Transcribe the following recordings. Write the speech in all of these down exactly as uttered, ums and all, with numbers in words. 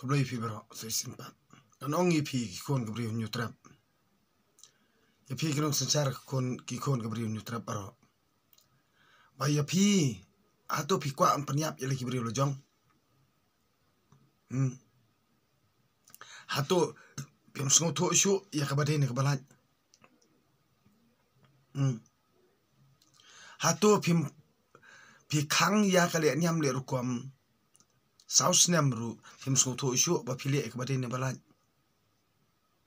Blei phi baroh sa shisien pat. Ngan ong ïa phi ki khun ka briew Hynñiewtrep. Ïa phi ki nongsynshar ki khun, ki khun ka briew Hynñiewtrep baroh. Ba ïa phi, hato phi kwah ban pynïap ïa la ki briew la jong? Hmm. Hato phim sngewthuh shuh ïa kaba dei ne kaba lait? Hmm. Hato phim, phi khang ïa ka leh niam leh rukom saw snem ruh phim sngewthuh shuh ba phi leh ïa kaba dei ne ba lait?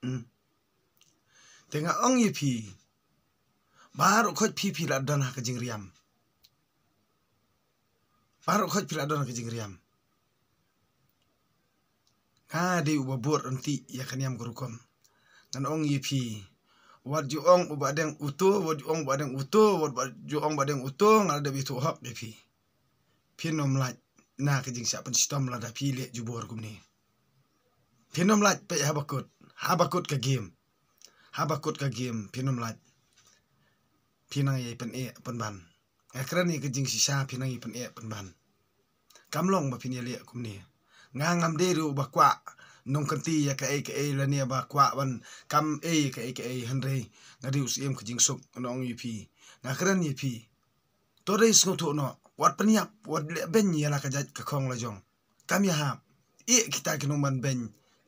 Hmm. Te nga ong ïa phi, baroh khoit phi phi la don ha ka jingriam. Baroh khoit phi la don ha ka jingriam. Nga dei uba bud ryntih ïa ka niam ka rukom. Ngan ong ïa phi, wat ju ong uba deng uto, wat ju ong uba deng uto, wat ju ong uba deng uto, nga la dep ïathuh hok ïa phi. Phin ym lait na ka jingshah pynshitom lada phi leh jubor kumne. Phin ym lait, peit haba kut, haba kut ka game. Haba kut ka game phin ym lait. Phi nang ïai pyneh pynban. Nga kren ïa ka jingshisha, phi nang ïai pyneh pynban. Kam long ba phin ïaleh kumne. Nga ngam dei ruh ba kwah nongkynti ïa kaei kaei lane ba kwah ban kam ei kaei kaei, hynrei nga dei u Syiem ka jingsuk, ngan ong ïa phi. Nga kren ïa phi. To dei sngewthuh noh, wat pynïap, wat leh beiñ ïa la ka jait ka khong la jong. Kam ïahap. Ïeh kita ki nongman beiñ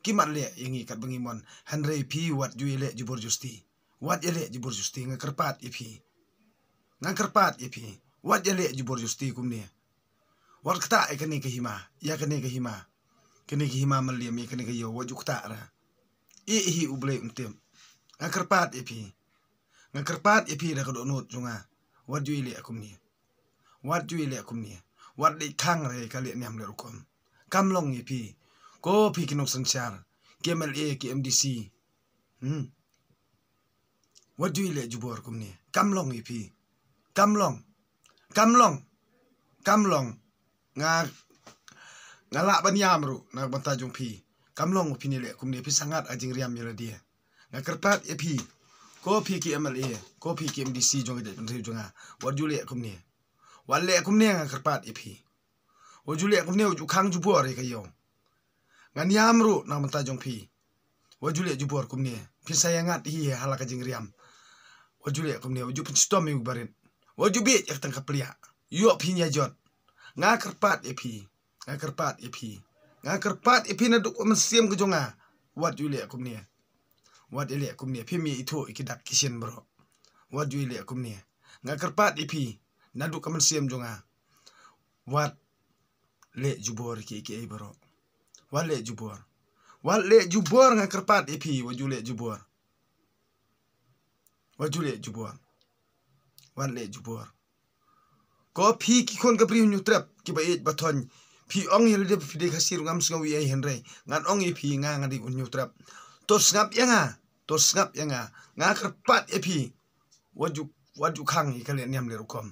ki mat leh ïa ngi katba ngi mon. Hynrei phi wat ju ïaleh jubor justi. Wat ïaleh jubor justi, nga kyrpad ïa phi. Nga kyrpad ïa phi. Wat ïaleh jubor justi kumne. Wat ktah ïa kane ka hima, ïa kane ka hima. Kane ka hima Mylliem, ïa kane ka ïew, wat ju ktah ra. Ïeh hi U Blei um tip. Nga kyrpad ïa phi. Nga kyrpad ïa phi da ka dohnud jong nga. Wat ju ïaleh kumne. Wat ju ïaleh kumne. Wat leit khang re ka leh niam leh rukom. Kam long ïa phi. Ko phi ki nongsynshar, ki M L A, ki M D C. Hmm. Wat ju ïaleh jubor kumne. Kam long ïa phi. Kam long. Kam long. Kam long. Nga, nga lah ban ïam ruh na ka bynta jong phi. Kam long phin ïaleh kumne, phin sa ngat ha jingriam ïa lade. Nga kyrpad ïa phi. Ko phi ki M L A, ko phi ki M D C jong ka jaitbynriew jong nga. Wat ju leh kumne. Wat leh kumne, nga kyrpad ïa phi. Wat ju leh kumne, wat ju khang jubor ïa ka ïew. Ngan ïam ruh na ka bynta jong phi. Wat ju leh jubor kumne. Phin sa ïa ngat hi ha la ka jingriam. Wat ju leh kumne, wat ju pynshitom ïa u barit. Wat ju bieit ïa ka tang ka pliah. Ïoh phin ïa jot. Nga kyrpad ïa phi. Nga kyrpad ïa phi. Nga kyrpad ïa phi naduh ka mynsiem ka jong nga. Wat ju leh kumne. Wat ju leh kumne. Phim ïa ithuh ïa ki dak ki shin baroh. Wat ju leh kumne. Nga kyrpad ïa phi naduh ka mynsiem jong nga. Wat leh jubor ïa ki, ïa ki ei baroh. Wat leh jubor. Wat leh jubor, nga kyrpad ïa phi, wat ju leh jubor. Wat ju leh jubor. Wat leh jubor. Ko phi ki khun ka briew Hynñiewtrep, kiba ïeit ba thoiñ. Phi ong ïa lade ba phi dei Khasi ruh ngam sngew ei ei, hynrei ngan ong ïa phi, nga nga dei u Hynñiewtrep. To sngap ïa nga. To sngap ïa nga. Nga kyrpad ïa phi. Wat ju, wat ju khang ïa ka leh niam leh rukom.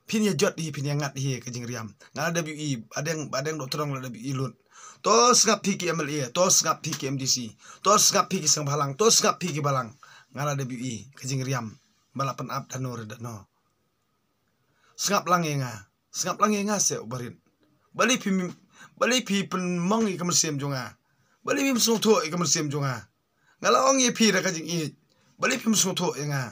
Phin ïa jot hi, phin ïa ngat hi ka jingriam. Nga la dep ïohi, Bah Deng, Bah Deng Dohtdong la dep ïohi lut. To sngap phi ki M L A, to sngap phi ki M D C. To sngap phi ki seng bhalang, to sngap phi ki balang. Nga la dep ïohi ka jingriam ba la pynap da no re da no. Sngap lang ïa nga. Sngap lang ïa nga seh u barit. Balei phi, balei phi pynmong ïa ka mynsiem jong nga? Balei phim sngewthuh ïa ka mynsiem jong nga? Nga la ong ïa phi da ka jingïeit. Balei phim sngewthuh ïa nga?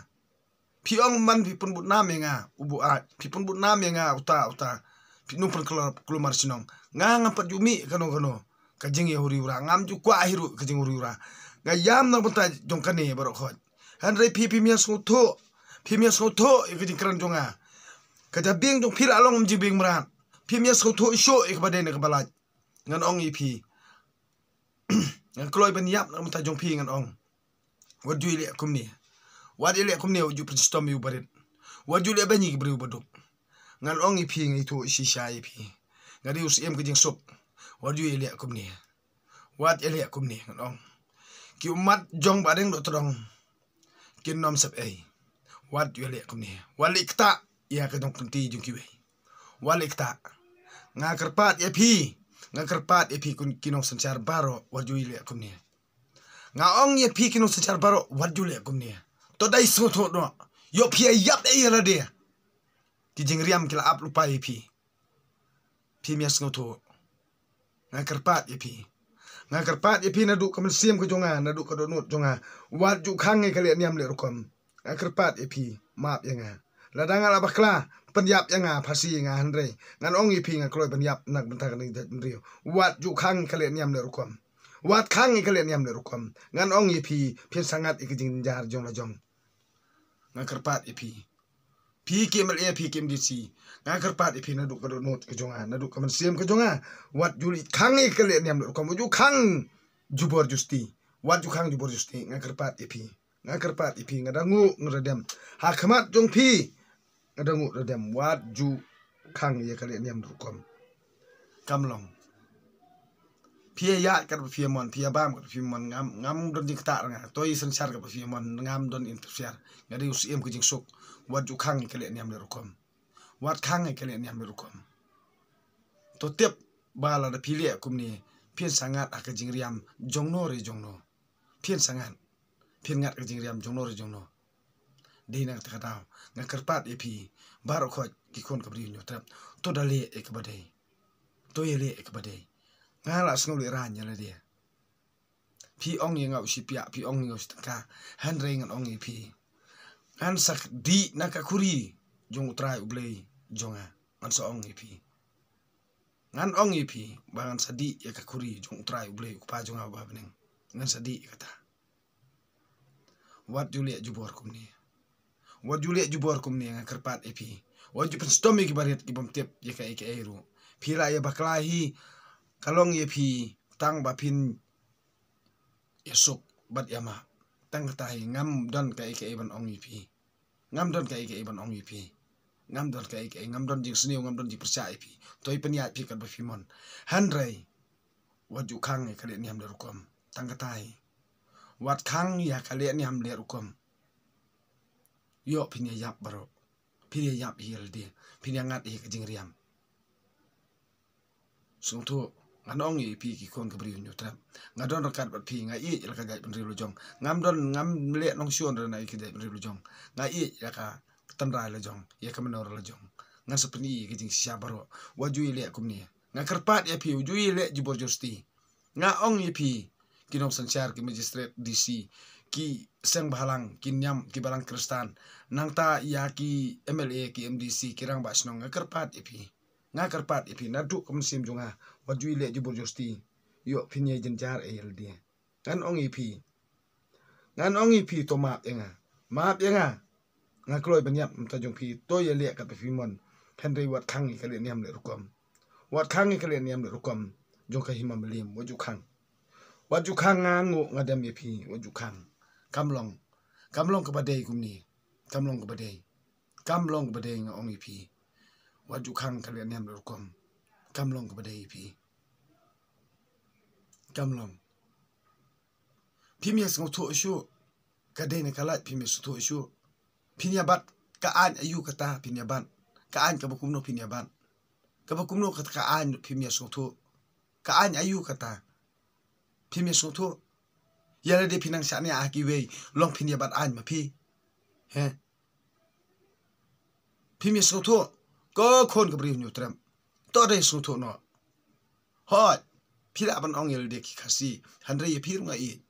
Phi ong man phi pynbud nam ïa nga, u buaid. Phi pynbud nam ïa nga, uta, uta. Phi nongpynkulmar shnong. Nga ngam pat ju mih kano kano. Ka jingïahuri hura. Ngam ju kwah hi ruh ka jingïahuri hura. Nga ïam na ka bynta jong kane baroh khoit. Hynrei phi phim ïa sngewthuh. Phim ïa sngewthuh ïa ka jingkren jong nga. Ka jabieng jong phi la long kum jabieng mrad. Phim ïa sngewthuh shuh ïa kaba dei ne kaba lait. Ngan ong ïa phi. Ngan kloi ban ïap na ka bynta jong phi, ngan ong. Wat ju ïaleh kumne. Wat ïaleh kumne, wat ju pynshitom ïa u barit. Wat ju leh beiñ ïa ki briew baduk. Ngan ong ïa phi, nga ithuh shisha ïa phi. Nga dei u Syiem ka jingsuk. Wat ju ïaleh kumne. Wat ïaleh kumne, ngan ong. Ki ummat jong Bah Deng Dohtdong kin ym sep ei. Wat ju ïaleh kumne. Wat leh ktah ïa ka nongkynti jong kiwei. Wat leh ktah. Nga kyrpad ïa phi. Nga kyrpad ïa phi ki nongsynshar baroh, wat ju ïaleh kumne. Nga ong ïa phi ki nongsynshar baroh, wat ju leh kumne. To dei sngewthuh noh. Ïoh phi ïa ïap ei ïa lade. Ki jingriam ki la ap lypa ïa phi. Phim ïa sngewthuh. Nga kyrpad ïa phi. Nga kyrpad ïa phi naduh ka mynsiem ka jong nga, naduh ka dohnud jong nga. Wat ju khang ïa ka leh niam leh rukom. Nga kyrpad ïa phi, map ïa nga. Lada nga la bakla, pynïap ïa nga, phasi ïa nga, hynrei ngan ong ïa phi, nga kloi ban ïap na ka bynta kane ka jaitbynriew. Wat ju khang ïa ka leh niam leh rukom. Wat khang ïa ka leh niam leh rukom. Ngan ong ïa phi, phin sa ngat ïa ka jingjynjar jong la jong. Nga kyrpad ïa phi. Phi ki M L A, phi ki M D C. Nga kyrpad ïa phi naduh ka dohnud ka jong nga, naduh ka mynsiem ka jong nga. Wat ju leh khang ïa ka leh niam leh rukom, wat ju khang jubor justi. Wat ju khang jubor justi, nga kyrpad ïa phi. Nga kyrpad ïa phi, nga da nguh nga da dem. Ha khmat jong phi, nga da nguh da dem. Wat ju khang ïa ka leh niam leh rukom. Kam long. Phi ïa ïaid katba phi mon, phi ïa bam katba phi mon, ngam, ngam don jingktah na nga. To ïa synshar katba phi mon, ngam don interfere. Nga dei u Syiem ka jingsuk. Wat ju khang ïa ka leh niam leh rukom. Wat khang ïa ka leh niam leh rukom. To tip ba lada phi leh kumne, phin sa ngat ha ka jingriam jong no re jong no. Phin sa ngat. Phin ngat ka jingriam jong no re jong no. Dei na kata ka daw, nga kyrpad ïa phi baroh khoit ki khun ka Bri u Hynñiewtrep. To da leh ïa kaba dei. To ïa leh ïa kaba dei. Nga la sngew leh rang ïa lade. Phi ong ïa nga u shipiah, phi ong ïa nga u shitangka. Hynrei ngan ong ïa phi, ngan sa dih na ka khuri jong U Trai U Blei jong nga. Ngan sa ong ïa phi. Ngan ong ïa phi ba ngan sa dih ïa ka khuri jong U Trai U Blei, U Kpa jong nga uba ha bneng. Ngan sa dih ïa kata. Wat ju leh jubor kumne. Wat ju leh jubor kumne, nga kyrpad ïa phi. Wat ju pynshitom ïa ki barit ki bym tip ïa kaei kaei ruh. Phi la ïa bakla hi, ka long ïa phi tang ba phin ïa suk bad ïa map. Tang kata hi, ngam don kaei kaei ban ong ïa phi. Ngam don kaei kaei ban ong ïa phi. Ngam don kaei kaei, ngam don jingsniew, ngam don jingpyrshah ïa phi. To ïa pynïaid phi katba phi mon. Hynrei wat ju khang ïa ka leh niam leh rukom. Tang kata hi. Wat khang ïa ka leh niam leh rukom. Ïoh phin ïa ïap baroh. Phin ïa ïap hi ïa lade. Phin ïa ngat hi ka jingriam. Sngewthuh, ngan ong ïa phi ki khun ka Bri u Hynñiewtrep. Nga don ryngkat bad phi, nga ïeit ïa la ka jaitbynriew la jong. Ngam don, ngam leh nongshun re na ïa ka jaitbynriew la jong. Nga ïeit ïa ka tynrai la jong, ïa ka mynnor la jong. Ngan sa pyni ïa ka jingshisha baroh. Wat ju ïa leh kumne. Nga kyrpad ïa phi, wat ju ïa leh jubor justi. Nga ong ïa phi, ki nongsynshar, ki magistrate, D C, ki seng bhalang, ki niam, ki balang Khristan. Nangta ïa ki M L A, ki M D C, ki rangbah shnong, nga kyrpad ïa phi. Nga kyrpad ïa phi naduh ka mynsiem jong nga, wat ju ïa leh jubor justi. Ïoh phin ïa jynjar ïa lade. Ngan ong ïa phi. Ngan ong ïa phi, to map ïa nga. Map ïa nga. Nga kloi ban ïap mynta jong phi, to ïa leh katba phi mon. Hynrei wat khang ïa ka leh niam leh rukom. Wat khang ïa ka leh niam leh rukom jong ka Hima Mylliem, wat ju khang. Wat ju khang, nga nguh nga dem ïa phi, wat ju khang. Kam long. Kam long kaba dei kumne. Kam long kaba dei. Kam long kaba dei, nga ong ïa phi. Wat ju khang ka leh niam leh rukom. Kam long kaba dei ïa phi. Kam long. Phim ïa sngewthuh shuh. Ka dei ne ka lait, phim ïa sngewthuh shuh. Phin ïa bat ka aiñ aïu kata, phin ïa bat. Ka aiñ kaba kumno phin ïa bat. Kaba kumno kata ka aiñ, phim ïa sngewthuh. Ka aiñ aïu kata. Phim ïa sngewthuh. Ïa lade phi nang shaniah ha kiwei, long phin ïa bat aiñ ma phi. He. Phim ïa sngewthuh. Ko khun ka Bri u Hynñiewtrep. To dei sngewthuh noh. Hooid. Phi lah ban ong ïa lade ki Khasi. Hynrei ïa phi ruh nga ïeit.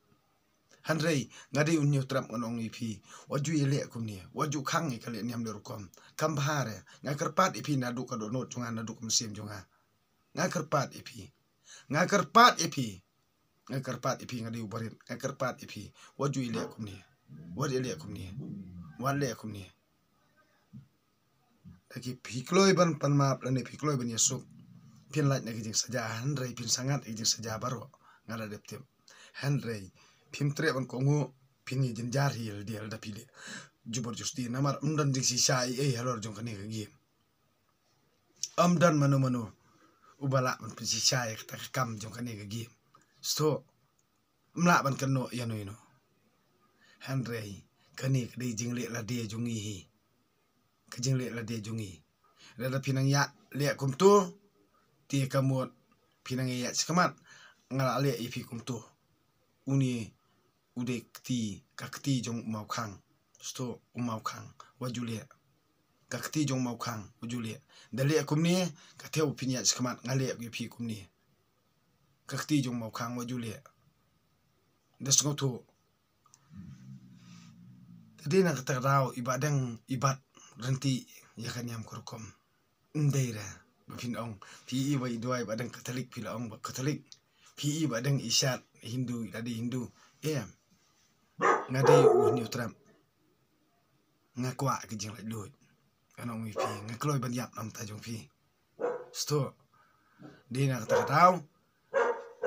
Hynrei nga dei u Hynñiewtrep, ngan ong ïa phi. Wat ju ïa leh kumne. Wat ju khang ïa ka leh niam leh rukom. Kam bha re. Nga kyrpad ïa phi naduh ka dohnud jong nga, naduh ka mynsiem jong nga. Nga kyrpad ïa phi. Nga kyrpad ïa phi. Nga kyrpad ïa phi, nga dei u barit. Nga kyrpad ïa phi. Wat ju ïa leh kumne. Wat ïa leh kumne. Wat leh kumne. Da ki phi kloi ban pan map lane phi kloi ban ïa suk, phin lait na ki jingsaja, hynrei phin sa ngat ki jingsaja baroh. Nga la dep tip. Hynrei phim treh ban kohnguh, phin ïa jynjar hi lade lada phi leh jubor justi. Namar ym don jingshisha ei ei halor jong kane ka game. Ym don mano mano uba lah ban pynshisha ïa kata ka kam jong kane ka game. Sngewthuh, ym lah ban kynnoh ïano ïano. Hynrei kane ka dei jingleh lade jong ngi hi. Ka jingleh lade jong ngi. Lada phi nang ïa leh kumto, te ka mut phi nang ïa ïaid shakhmat, nga la leh ïa phi kumto. Une u dei kti, ka kti jong u Mawkhang. Sngewthuh, u Mawkhang, wat ju leh. Ka kti jong u Mawkhang, wat ju leh. Da leh kumne, ka thew phin ïaid shakhmat, nga leh ïa phi kumne. ka kti jong u Mawkhang, wat ju leh. Da sngewthuh. Te dei na kata ka daw i Bahdeng i bat rynti ïa ka niam ka rukom. Ym dei re ba phin ong, phi i ba i duwai Bahdeng Katholik, phi la ong ba Katholik. Phi i Bahdeng i shad Hindu, i la dei Hindu. Em. Nga dei u Hynñiewtrep. Nga kwah ka jinglaitluid. Ngan ong ïa phi, nga kloi ban ïap na ka bynta jong phi. Sngewthuh. Dei na kata ka daw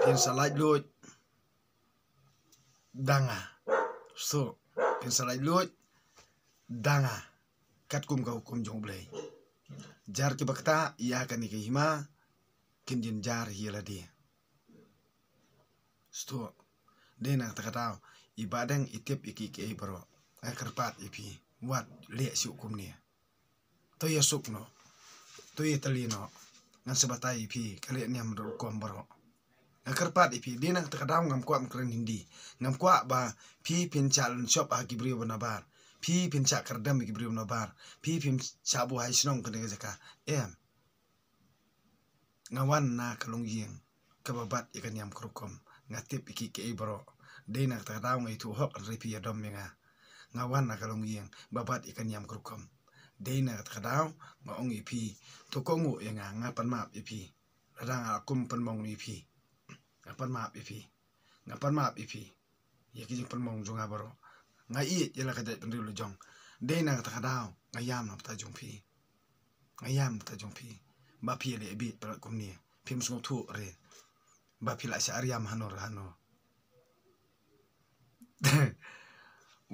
phin sa laitluid da nga. Sngewthuh. Phin sa laitluid da nga katkum ka hukum jong U Blei. Jar kiba ktah ïa kane ka hima, kin jynjar hi ïa lade. Sngewthuh. Dei na kata ka daw i Bahdeng i tip ïa kiei kiei baroh. Nga kyrpad ïa phi, wat leh shuh kumne. To ïasuk noh. To ïatylli noh. Ngan sa batai ïa phi ka leh niam rukom baroh. Nga kyrpad ïa phi, dei na kata ka daw ngam kwah ban kren Hindi. Ngam kwah ba phi phin shah lynshop ha ki briew ba nabar. Phi phin shah kyrdan ha ki briew ba nabar. Phi phin shah buhai shnong kane ka jaka. Em. Nga wan na ka longïing kaba bat ïa ka niam ka rukom. Nga tip ïa kiei kiei baroh. Dei na kata ka daw nga ïathuh hok, hynrei phi ïadom ïa nga. Nga wan na ka longïing ba bat ïa ka niam ka rukom. Dei na kata ka daw nga ong ïa phi, to kohnguh ïa nga, nga pan map ïa phi. Lada nga la kum pynmong ïa phi, nga pan map ïa phi. Nga pan map ïa phi ïa ki jingpynmong jong nga baroh. Nga ïeit ïa la ka jaitbynriew la jong. Dei na kata ka daw nga ïam na ka bynta jong phi. Nga ïam na ka bynta jong phi. Ba phi leh bieit palat kumne, phim sngewthuh re ba phi la shah riam hano re hano.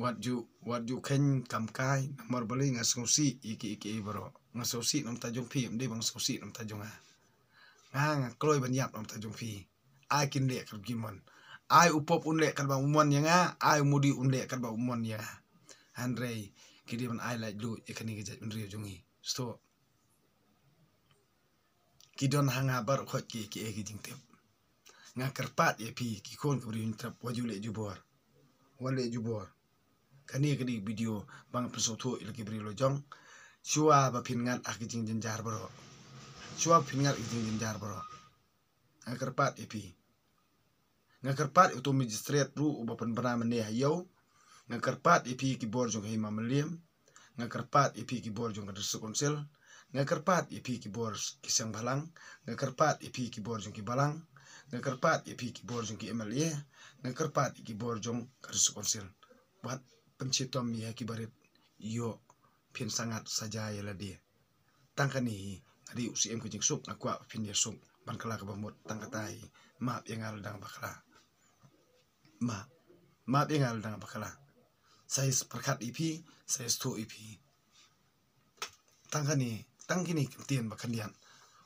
Wat ju, wat ju kheiñ kam kai, namar balei nga sngewsih ïa kiei kiei baroh. Nga sngewsih na ka bynta jong phi, ym dei ba nga sngewsih na ka bynta jong nga. Nga, nga kloi ban ïap na ka bynta jong phi. Ai kin leh katba ki mon. Ai u pop un leh katba u mon ïa nga, ai u Modi un leh katba u mon ïa nga. Hynrei ki dei ban ai laitluid ïa kane ka jaitbynriew jong ngi. Sngewthuh. Ki don ha nga baroh khoit kiei kiei ki jingtip. Nga kyrpad ïa phi ki khun ka briew Hynñiewtrep, wat ju leh jubor. Wat leh jubor. Kane ka dei ka video ba nga pynsngewthuh ïa la ki briew la jong. Shuwa ba phin ngat ha ki jingjynjar baroh. Shuwa ba phin ngat ha ki jingjynjar baroh. Nga kyrpad ïa phi. Nga kyrpad ïa uto u magistrate ruh uba pynbna mynne ha ïew. Nga kyrpad ïa phi ki bor jong ka Hima Mylliem. Nga kyrpad ïa phi ki bor jong ka District Council. Nga kyrpad ïa phi ki bor ki seng bhalang. Nga kyrpad ïa phi ki bor jong ki balang. Nga kyrpad ïa phi ki bor jong ki M L A. Nga kyrpad ïa ki bor jong ka District Council. Wat pynshitom ïa ki barit, ïoh phin sa ngat saja ïa lade. Tang kane hi, nga dei u Syiem ka jingsuk, nga kwah ba phin ïasuk ban kylla kaba mut. Tang kata hi, map ïa nga lada nga bakla. Map, map ïa nga lada nga bakla. Sa ïa pyrkhat ïa phi, sa ïa sngewthuh ïa phi. Tang kane, tang kine ki ktien ba khyndiat.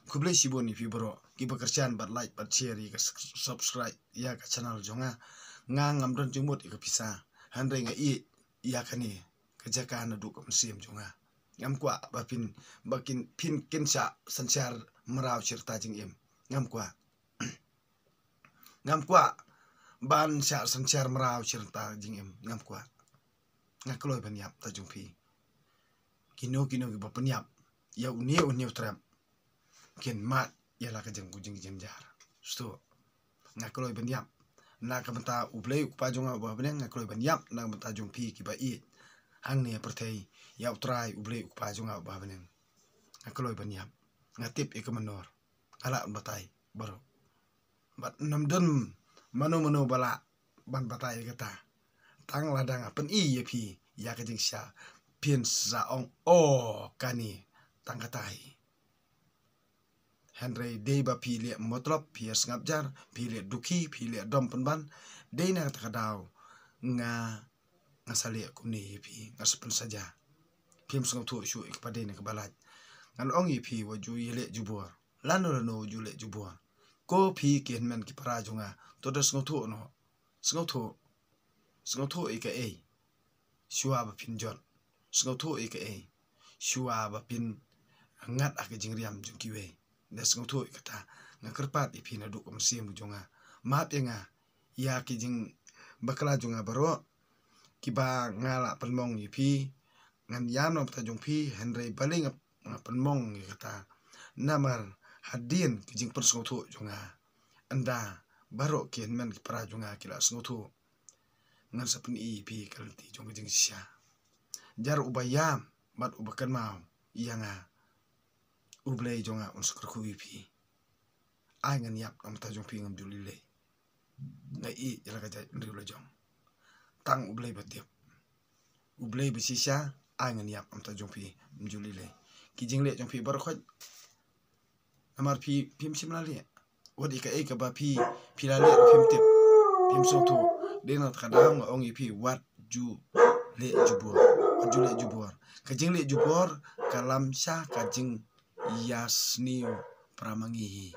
Khublei shibun ïa phi baroh kiba kyrshan bad like bad share ïa ka, subscribe ïa ka channel jong nga. Nga ngam don jingmut ïa ka pisa, hynrei nga ïeit ïa kane ka jaka naduh ka mynsiem jong nga. Ngam kwah ba phin, ba kin, phin kin shah synshar mraw shi rta jingim. Ngam kwah. Ngam kwah ban shah synshar mraw shi rta jingim. Ngam kwah. Nga kloi ban ïap na ka bynta jong phi. Kino kino kiba pynïap ïa une u Hynñiewtrep, kin mad ïa la ka jong ka jingjynjar. Sngewthuh. Nga kloi ban ïap na ka bynta U Blei U Kpa jong nga uba ha bneng, nga kloi ban ïap na ka bynta jong phi kiba ïeit hangne ha pyrthei ïa U Trai U Blei U Kpa jong nga uba ha bneng. Nga kloi ban ïap. Nga tip ïa ka mynnor. Nga lah ban batai baroh. Bad ym don mano mano ba lah ban batai ïa kata. Tang lada nga pyni ïa phi ïa ka jingshisha, phin sa ong, o, kane tang kata hi. Hynrei dei ba phi leh motlop, phi ïa sngap jar, phi leh dukhi, phi leh dom pynban. Dei na kata ka daw nga, nga sa leh kumne ïa phi, nga sa pynsaja. Phim sngewthuh shuh ïa kaba dei ne kaba lait. Ngan ong ïa phi, wat ju ïa leh jubor. Lano lano ju leh jubor. Ko phi ki hynmen ki para jong nga, to da sngewthuh noh. Sngewthuh. Sngewthuh ïa kaei? Shuwa ba phin jot. Sngewthuh ïa kaei? Shuwa ba phin ngat ha ka jingriam jong kiwei. Da sngewthuh ïa kata. Nga kyrpad ïa phi naduh ka mynsiem jong nga. Map ïa nga ïa ki jingbakla jong nga baroh kiba nga la pynmong ïa phi. Ngan ïam na ka bynta jong phi, hynrei balei nga, nga pynmong ïa kata? Namar hadien ki jingpynsngewthuh jong nga, ynda baroh ki hynmen ki para jong nga ki la sngewthuh. Ngan sa pyni ïa phi ka lynti jong ka jingshisha. Jar uba ïam bad uba kynmaw ïa nga, U Blei jong nga un sa kyrkhu ïa phi. Ai ngan ïap na ka bynta jong phi, ngam ju lei lei. Nga ïeit ïa la ka jaitbynriew la jong. Tang U Blei ba tip. U Blei ba shisha, ai ngan ïap na ka bynta jong phi, ngam ju lei lei. Ki jingleh jong phi baroh khoit. Namar phi, phim shym la leh. Wat ïa kaei kaba phi, phi la leh phim tip, phim sngewthuh. Dei na kata ka daw nga ong ïa phi, wat ju leh jubor. Wat ju leh jubor. Ka jingleh jubor ka lam sha ka jingïasniew para ma ngi hi.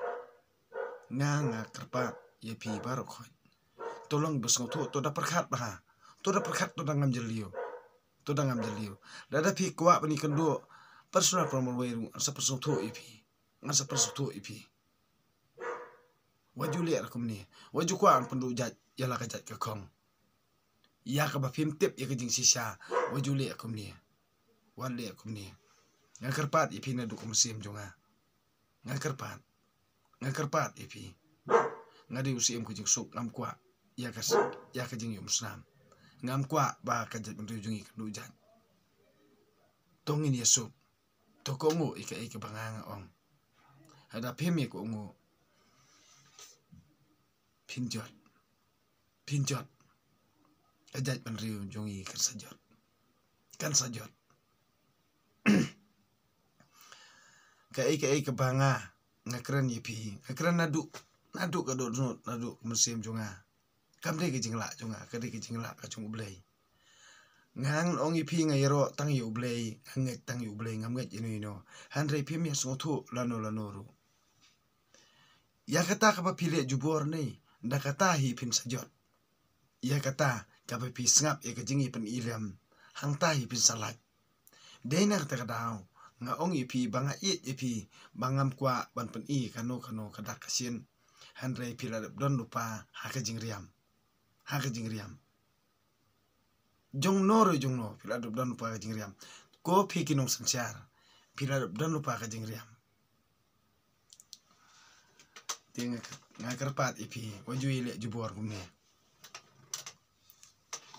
Nga, nga kyrpad ïa phi baroh khoit. To long ba sngewthuh, to da pyrkhat bha. To da pyrkhat, to da ngam jylliew. To da ngam jylliew. Lada phi kwah ban ïakynduh personal, para marwei ruh, ngan sa pynsngewthuh ïa phi. Ngan sa pynsngewthuh ïa phi. Wat ju leh kumne. Wat ju kwah ban pynduh jait ïa la ka jait ka khong. Ïa kaba phim tip ïa ka jingshisha. Wat ju leh kumne. Wat leh kumne. Nga kyrpad ïa phi naduh ka mynsiem jong nga. Nga kyrpad. Nga kyrpad ïa phi. Nga dei u siem ka jingsuk, ngam kwah ïa ka s-, ïa ka jingïohsnam. Ngam kwah ba ka jaitbynriew jong ngi kan duh jait. To ngin ïasuk. To kohnguh ïa kaei kaba nga nga ong. Lada phim ïa kohnguh, phin jot. Phin jot. Ka jaitbynriew jong ngi kan sa jot. Kan sa jot. Kaei kaei kaba nga, nga kren ïa phi, nga kren naduh, naduh ka dohnud, naduh ka mynsiem jong nga. Kam dei ka jinglah jong nga, ka dei ka jinglah ka jong U Blei. Ngan ong ïa phi, nga ïaroh tang ïa U Blei, nga ngeit tang ïa U Blei, ngam ngeit ïano ïano. Hynrei phim ïa sngewthuh lano lano ruh. Ïa kata kaba phi leh jubor ne, da kata hi phin sa jot. Ïa kata kaba phi sngap ïa ka jingïapyni lem, hangta hi phin sa lait. Dei na kata ka daw nga ong ïa phi ba nga ïeit ïa phi, ba ngam kwah ban pyni kano kano ka dak ka shin. Hynrei phi la dep don lypa ha ka jingriam. Ha ka jingriam. Jongno re jongno, phi la dep don lypa ka jingriam. Ko phi ki nongsynshar, phi la dep don lypa ka jingriam. Te nga, nga kyrpad ïa phi, wat ju ïaleh jubor kumne.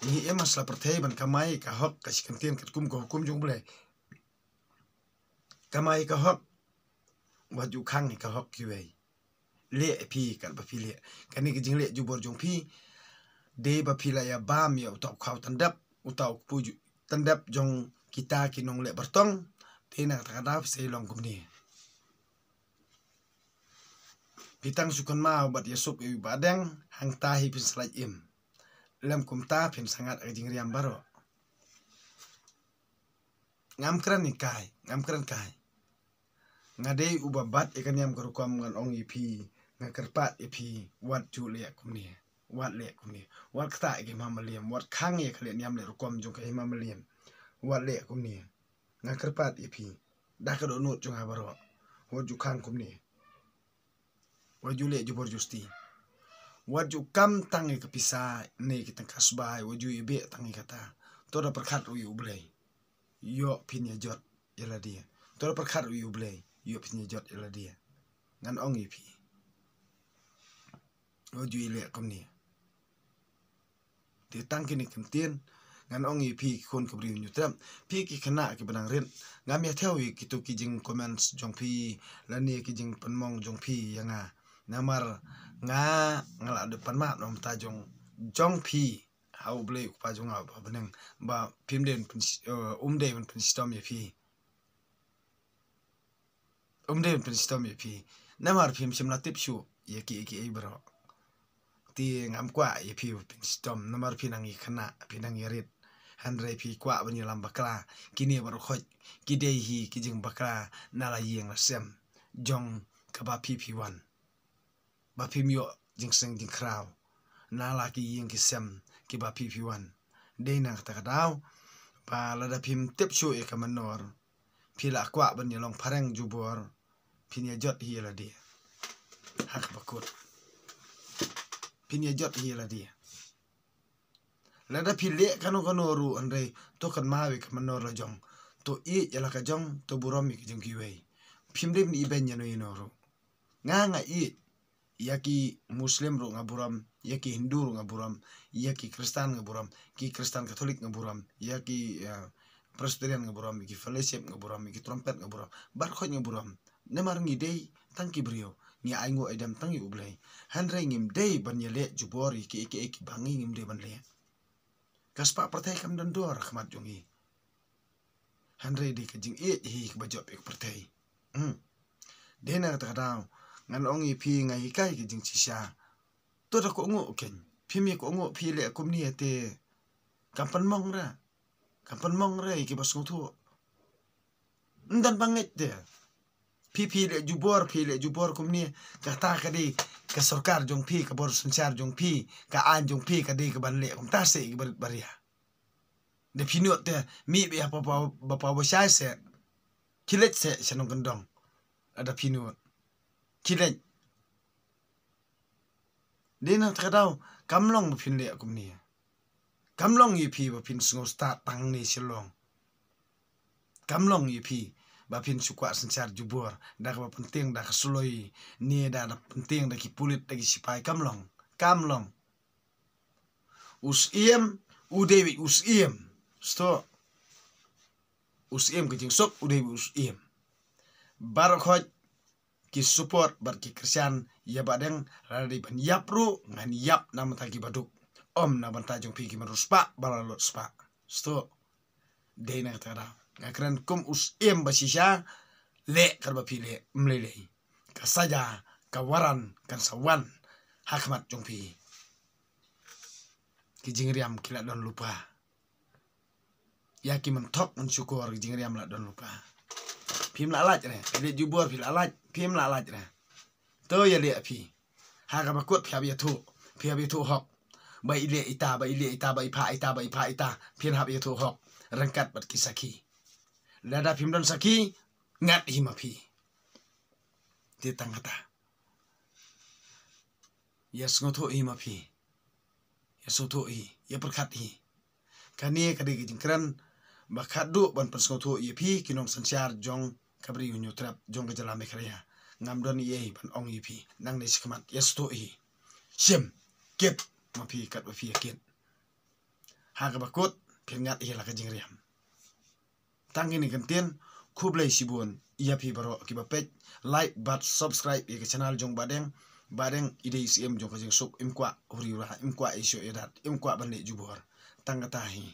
Ngi im ha sla pyrthei ban kamai ka hok ka shi kyntien katkum ka hukum jong U Blei. Kamai ka hok, wat ju khang ïa ka hok kiwei. Leh ïa phi katba phi leh. Kane ka jingleh jubor jong phi, dei ba phi la ïa bam ïa uta u khaw tyndep, uta u kpu ju-, tyndep jong kita ki nongleh bartong. Te na kata ka daw phi sa ïa long kumne. Phi tang shu kynmaw bad ïasuk ïa u Bahdeng, hangta hi phin sa lait im. Lem kumta phin sa ngat ka jingriam baroh. Ngam kren kai, ngam kren kai. Nga dei uba bat ïa ka niam ka rukom, ngan ong ïa phi, nga kyrpad ïa phi, wat ju leh kumne, wat leh kumne, wat ktah ïa ka hima Mylliem, wat khang ïa ka leh niam leh rukom jong ka hima Mylliem, wat leh kumne. Nga kyrpad ïa phi da ka dohnud jong nga baroh, wat ju khang kumne. Wat ju leh jubor justi. Wat ju kam tang ïa ka pisa ne ki tyngka sbai, wat ju ïa beh tang ïa kata. To da pyrkhat ruh ïa U Blei, ïoh phin ïa jot ïa lade. To da pyrkhat ruh ïa U Blei, ïoh phin ïa jot ïa lade. Ngan ong ïa phi, wat ju ïa leh kumne. Te tang kine ki kyntien ngan ong ïa phi ki khun ki briew Hynñiewtrep, phi ki khynnah kiba dang rit. Ngam ïa thew ïa kito ki jing comments jong phi lane ki jingpynmong jong phi ïa nga. Namar nga, nga la dep pan map na bynta jong, jong phi ha U Blei U Kpa jong nga uba ha bneng, ba phim dei ban pyn-, eh, um dei ban pynshitom ïa phi. Um dei ban pynshitom ïa phi namar phim shym la tip shuh ïa kiei kiei baroh. Te ngam kwah ïa phi ban pynshitom namar phi nang ïa khynnah, phi nang ïa rit. Hynrei phi kwah ban ïalam bakla. Kine baroh khoit ki dei hi ki jingbakla na la ïing la sem jong kaba phi phi wan. Ba phim ïoh jingseng jingkhraw na la ki ïing ki sem kiba phi phi wan. Dei na kata ka daw ba lada phim tip shuh ïa ka mynnor, phi la kwah ban ïa long phareng jubor, phin ïa jot hi ïa lade ha kaba kut. Phin ïa jot hi ïa lade. Lada phi leh kano kano ruh, hynrei to kynmaw ïa ka mynnor la jong. To ïeit ïa la ka jong, to burom ïa ka jong kiwei. Phim dei ban ibeiñ ïano ïano ruh. Nga, nga ïeit Ïa ki Muslim ruh nga burom, ïa ki Hindu ruh nga burom, ïa ki Khristan nga burom, ki Khristan Katholik nga burom, ïa ki, eh, Presbyterian nga burom, ïa ki Fellowship nga burom, ïa ki Trumpet nga burom, baroh nga burom. Namar ngi dei tang ki briew, ngi ainguh aidem tang ïa U Blei. Hynrei ngim dei ban ïaleh jubor ïa kiei kiei kiba ngi ngim dei ban leh. Ka spah pyrthei kam don dor ha khmat jong ngi. Hynrei dei ka jingïeit hi kaba jop ïa ka pyrthei. Hmm. Dei na kata ka daw ngan ong ïa phi, nga hikai ka jingshisha. To da kohnguh kein. Phim ïa kohnguh, phi leh kumne te kam pynmong re. Kam pynmong re ïa kiba sngewthuh. Ym don ba ngeit te. Phi, phi leh jubor, phi leh jubor kumne, kata ka dei ka sorkar jong phi, ka bor synshar jong phi, ka aiñ jong phi ka dei kaban leh kumta seh ïa ki barit baria. Da phi nud te mih beit ha ba paw, ba paw ba shai seh. Khie leit seh sha nongkyndong. Lada phi nud, khie leit. Dei na kata ka daw kam long ba phin leh kumne. Kam long ïa phi ba phin sngewstad tang ne Shillong. Kam long ïa phi ba phin shu kwah synshar jubor da kaba pyntieng da ka suloi ne da, da pyntieng da ki pulit, da ki sipai. Kam long. Kam long. U Syiem u dei beit u Syiem. Sngewthuh. U Syiem ka jingsuk u dei beit u Syiem. Baroh khoit ki support bad ki kyrshan ïa Bah Deng, lada dei ban ïap ruh ngan ïap na bynta kiba duk. Ym na bynta jong phi ki mrad spah ba la lut spah. Sngewthuh. Dei na kata ka daw nga kren kum u Syiem ba shisha. Leh katba phi leh, ym lei lei. Ka saja, ka waran kan sa wan ha khmat jong phi. Ki jingriam ki la don lypa. Ïa ki mynthok mynshukor ki jingriam la don lypa. Phim lah lait re, ïaleh jubor phi lah lait, phim lah lait re. To ïaleh phi. Ha kaba kut phi hap ïathuh, phi hap ïathuh hok. Ba i leh ita, ba i leh ita, ba i phah ita, ba i phah ita, phin hap ïathuh hok ryngkat bad ki sakhi. Lada phim don sakhi, ngat hi ma phi. Te tang kata. Ïa sngewthuh hi ma phi. Ïa sngewthuh hi, ïa pyrkhat hi. Kane ka dei ka jingkren ba khatduh ban pynsngewthuh ïa phi ki nongsynshar jong ka Bri u Hynñiewtrep jong ka jylla Meghalaya. Ngam don ei ei ban ong ïa phi nangne shakhmat, ïa sngewthuh hi. Shim, kit ma phi katba phi ïa kit. Ha kaba kut phin ngat hi la ka jingriam. Tang kine ki ktien, khublei shibun ïa phi baroh kiba peit, like bad subscribe ïa ka channel jong Bah Deng. Bah Deng i dei i Syiem jong ka jingsuk, im kwah huri hura, im kwah ïashoh ïadat, im kwah ban leh jubor. Tang kata hi.